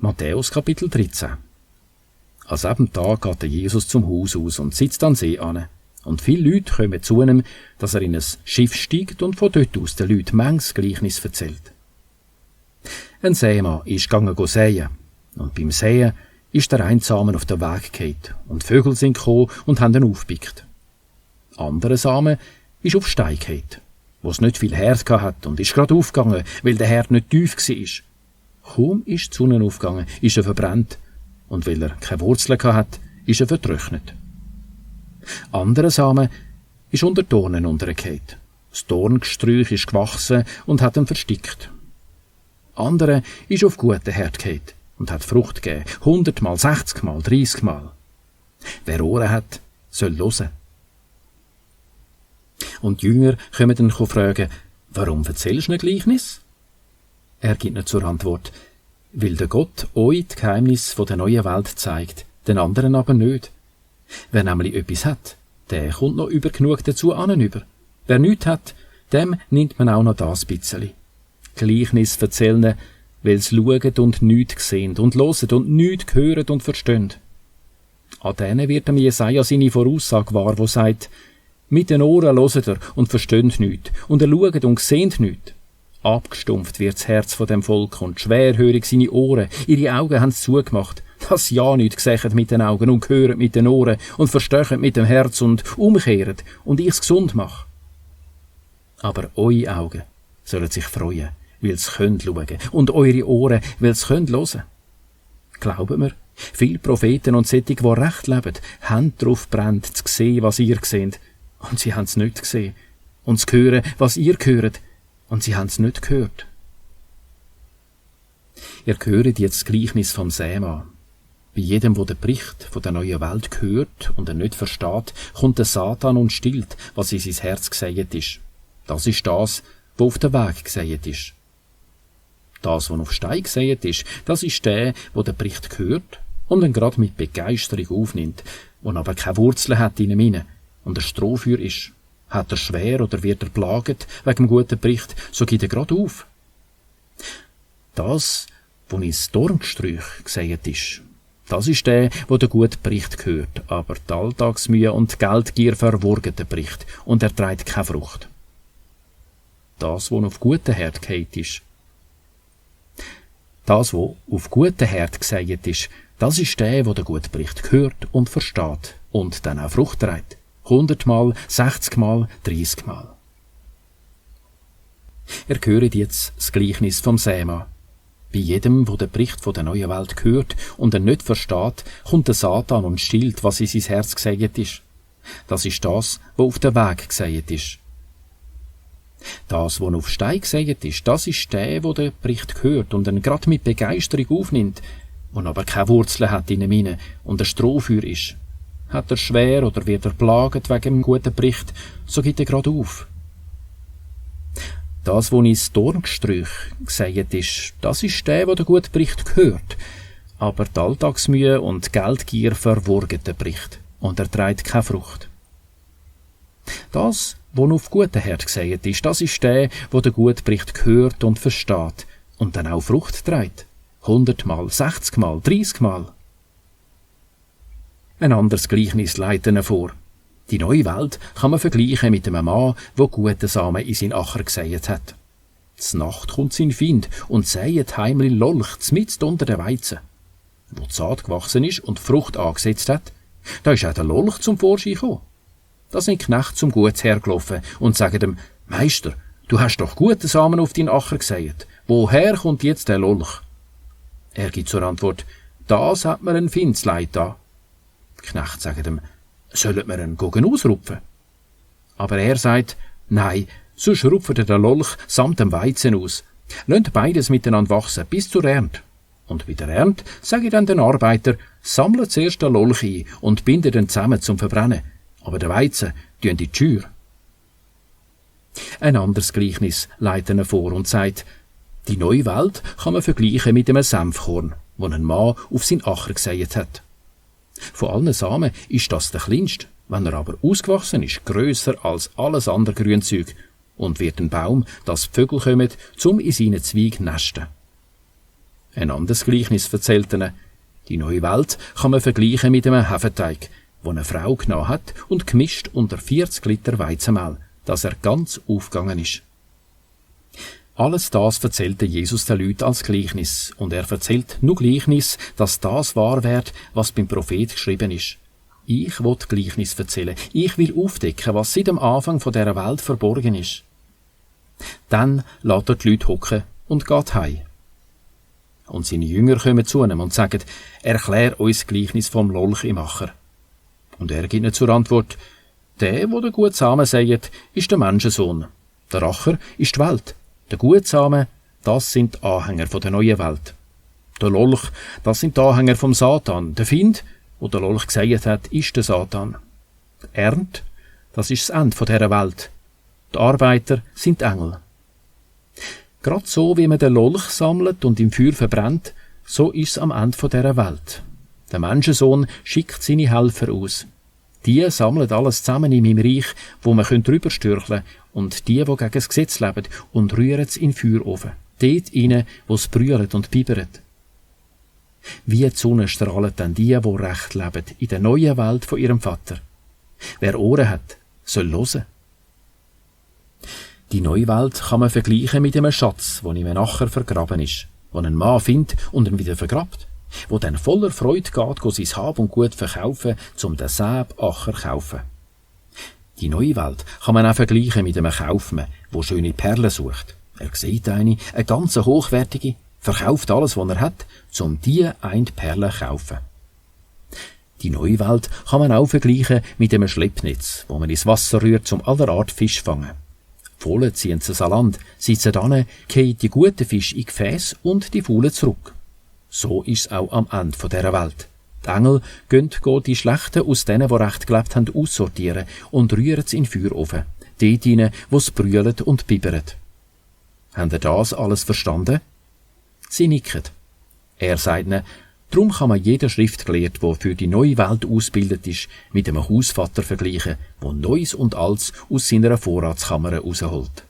Matthäus Kapitel 13. An diesem Tag geht der Jesus zum Haus aus und sitzt an den See an. Und viele Leute kommen zu ihm, dass er in ein Schiff steigt und von dort aus den Leuten manches Gleichnis erzählt. Ein Sämann ist gegangen säen. Und beim Säen ist der eine Samen auf den Weg gefallen. Und die Vögel sind gekommen und haben ihn aufgepickt. Anderer Samen ist auf Stein gefallen, wo es nicht viel Herd hat und ist gerade aufgegangen, weil der Herd nicht tief war. Kaum ist die Sonne aufgegangen, ist er verbrannt. Und weil er keine Wurzeln hat, ist er vertrocknet. Anderer Samen ist unter Dornen untergefallen. Das Dorngesträuch ist gewachsen und hat ihn verstickt. Andere ist auf guten Herd gefallen und hat Frucht gegeben, 100-mal, 60-mal, 30-mal. Wer Ohren hat, soll hören. Und die Jünger kommen dann fragen, warum erzählst du ein Gleichnis? Er gibt ihnen zur Antwort, weil der Gott euch die Geheimnisse der neuen Welt zeigt, den anderen aber nicht. Wer nämlich etwas hat, der kommt noch über genug dazu anüber. Wer nichts hat, dem nimmt man auch noch das bisschen. Gleichnis erzählen, weil sie schauen und nichts sehen und hören und nichts hören und verstehen. An denen wird dem Jesaja seine Voraussage wahr, wo sagt, mit den Ohren hört er und versteht nichts, und er schaut und seht nichts. Abgestumpft wird das Herz von dem Volk und schwerhörig seine Ohren, ihre Augen haben es zugemacht, dass sie ja nichts sehen mit den Augen und hören mit den Ohren und verstehen mit dem Herz und umkehren und ich's gesund mache. Aber eure Augen sollen sich freuen, weil sie schauen können, und eure Ohren, weil sie hören können. Glauben wir, viele Propheten und solche, die recht leben, haben darauf brennt, zu sehen, was ihr seht, und sie haben es nicht gesehen, und zu hören, was ihr hört, und sie haben es nicht gehört. Ihr hört jetzt das Gleichnis vom Sämann. Bei jedem, der den Bericht von der neuen Welt hört und er nicht versteht, kommt der Satan und stillt, was in sein Herz gesät ist. Das ist das, was auf den Weg gesät ist. Das, was auf Stein gesät ist, das ist der den Bericht hört und ihn gerade mit Begeisterung aufnimmt, und aber keine Wurzeln hat in ihm inne und ein Strohfeuer ist. Hat er schwer oder wird er plaget wegen dem guten Bericht, so geht er gerade auf. Das, was ins Dorngesträuch gesät ist, das ist der den guten Bericht hört, aber die Alltagsmühe und die Geldgier verwurgen den Bericht und er trägt keine Frucht. Das, was auf guten Herd gefallen ist, das, was auf guten Herd gesät ist, das ist der den guten Bericht hört und versteht und dann auch Frucht trägt. 100-mal, 60-mal, 30-mal. Ihr hört jetzt das Gleichnis vom Sämann. Bei jedem, der den Bericht von der neuen Welt hört und er nicht versteht, kommt der Satan und stillt, was in sein Herz gesät ist. Das ist das, was auf den Weg gesät ist. Das, was auf Stein gesät ist, das ist der den Bericht hört und ihn gerade mit Begeisterung aufnimmt, und aber keine Wurzeln hat in ihm und ein Strohfeuer ist. Hat er schwer oder wird er plaget wegen dem guten Bericht, so geht er gerade auf. Das, was ins Dorngesträuch gesät ist, das ist der den guten Bericht hört, aber die Alltagsmühe und die Geldgier verwurgen den Bericht und er trägt keine Frucht. Das, was auf guten Herd gesät ist, das ist der den guten Bericht hört und versteht und dann auch Frucht trägt. 100-mal, 60-mal, 30-mal. Ein anderes Gleichnis leitet ihnen vor. Die neue Welt kann man vergleichen mit einem Mann, der guten Samen in seinen Acker gesät hat. Znacht kommt sein Feind und säet heimlich Lolch mitten unter den Weizen. Wo die Saat gewachsen ist und die Frucht angesetzt hat, da ist auch der Lolch zum Vorschein gekommen. Da sind Knechte zum Gutsherr gelaufen und sagen dem, Meister, du hast doch guten Samen auf deinen Acker gesät. Woher kommt jetzt der Lolch? Er gibt zur Antwort, das hat mir ein Findsleid da. Die Knechte sagen ihm, sollen wir ihn ausrupfen? Aber er sagt, nein, sonst rupft er den Lolch samt dem Weizen aus. Lasst beides miteinander wachsen bis zur Ernte. Und bei der Ernte sage ich dann den Arbeiter, sammle zuerst den Lolch ein und binde den zusammen zum Verbrennen. Aber den Weizen tun in die Schür. Ein anderes Gleichnis leitet er vor und sagt, die neue Welt kann man vergleichen mit einem Senfkorn, das ein Mann auf seinen Acker gesät hat. Von allen Samen ist das der kleinste, wenn er aber ausgewachsen ist, grösser als alles andere Grünzeug und wird ein Baum, dass die Vögel kommen, zum in seinen Zweig nesten. Ein anderes Gleichnis erzählt ihnen: Die neue Welt kann man vergleichen mit einem Hefeteig, wo eine Frau genommen hat und gemischt unter 40 Liter Weizenmehl, dass er ganz aufgegangen ist. Alles das erzählte Jesus den Leuten als Gleichnis, und er erzählt nur Gleichnis, dass das wahr wird, was beim Prophet geschrieben ist. Ich will Gleichnis erzählen. Ich will aufdecken, was seit dem Anfang dieser Welt verborgen ist. Dann lässt er die Leute hocken und geht heim. Und seine Jünger kommen zu ihm und sagen: Erklär uns das Gleichnis vom Lolch im Acher. Und er gibt ihnen zur Antwort: Der, wo der gute Samen säet, ist der Menschensohn. Der Acher ist die Welt. Der gute Samen, das sind die Anhänger der neuen Welt. Der Lolch, das sind die Anhänger vom Satan. Der Find, wo der Lolch gesät hat, ist der Satan. Die Ernte, das ist das Ende dieser Welt. Die Arbeiter sind die Engel. Gerade so, wie man den Lolch sammelt und im Feuer verbrennt, so ist es am Ende dieser Welt. Der Menschensohn schickt seine Helfer aus. Die sammeln alles zusammen in meinem Reich, wo man drüber stürcheln können, und die gegen das Gesetz leben, und rühren es in den Feuerofen. Dort rein, wo es brüllt und bibert. Wie die Sonne strahlen dann die recht leben, in der neuen Welt von ihrem Vater. Wer Ohren hat, soll hören. Die neue Welt kann man vergleichen mit einem Schatz, der in einem Acher vergraben ist, den ein Mann findet und ihn wieder vergrabt, wo dann voller Freude geht, sein Hab und Gut verkaufen, um den Acher zu kaufen. Die neue Welt kann man auch vergleichen mit einem Kaufmann, der schöne Perlen sucht. Er sieht eine ganz hochwertige, verkauft alles, was er hat, um die eine Perle zu kaufen. Die neue Welt kann man auch vergleichen mit einem Schleppnetz, wo man ins Wasser rührt, um aller Art Fisch zu fangen. Fohlen ziehen sie an Land, sitzen dann, fallen die guten Fische in Gefäß und die Faulen zurück. So ist es auch am Ende dieser Welt. Die Engel gehen die Schlechten aus denen, die recht gelebt haben, aussortieren und rühren sie in den Feuerofen, dort hinein, wo es brüllt und bibbert. Habt ihr das alles verstanden? Sie nicken. Er sagt ihnen: Darum kann man jeden Schriftgelehrten, der für die neue Welt ausgebildet ist, mit einem Hausvater vergleichen, der Neues und Altes aus seiner Vorratskammer rausholt.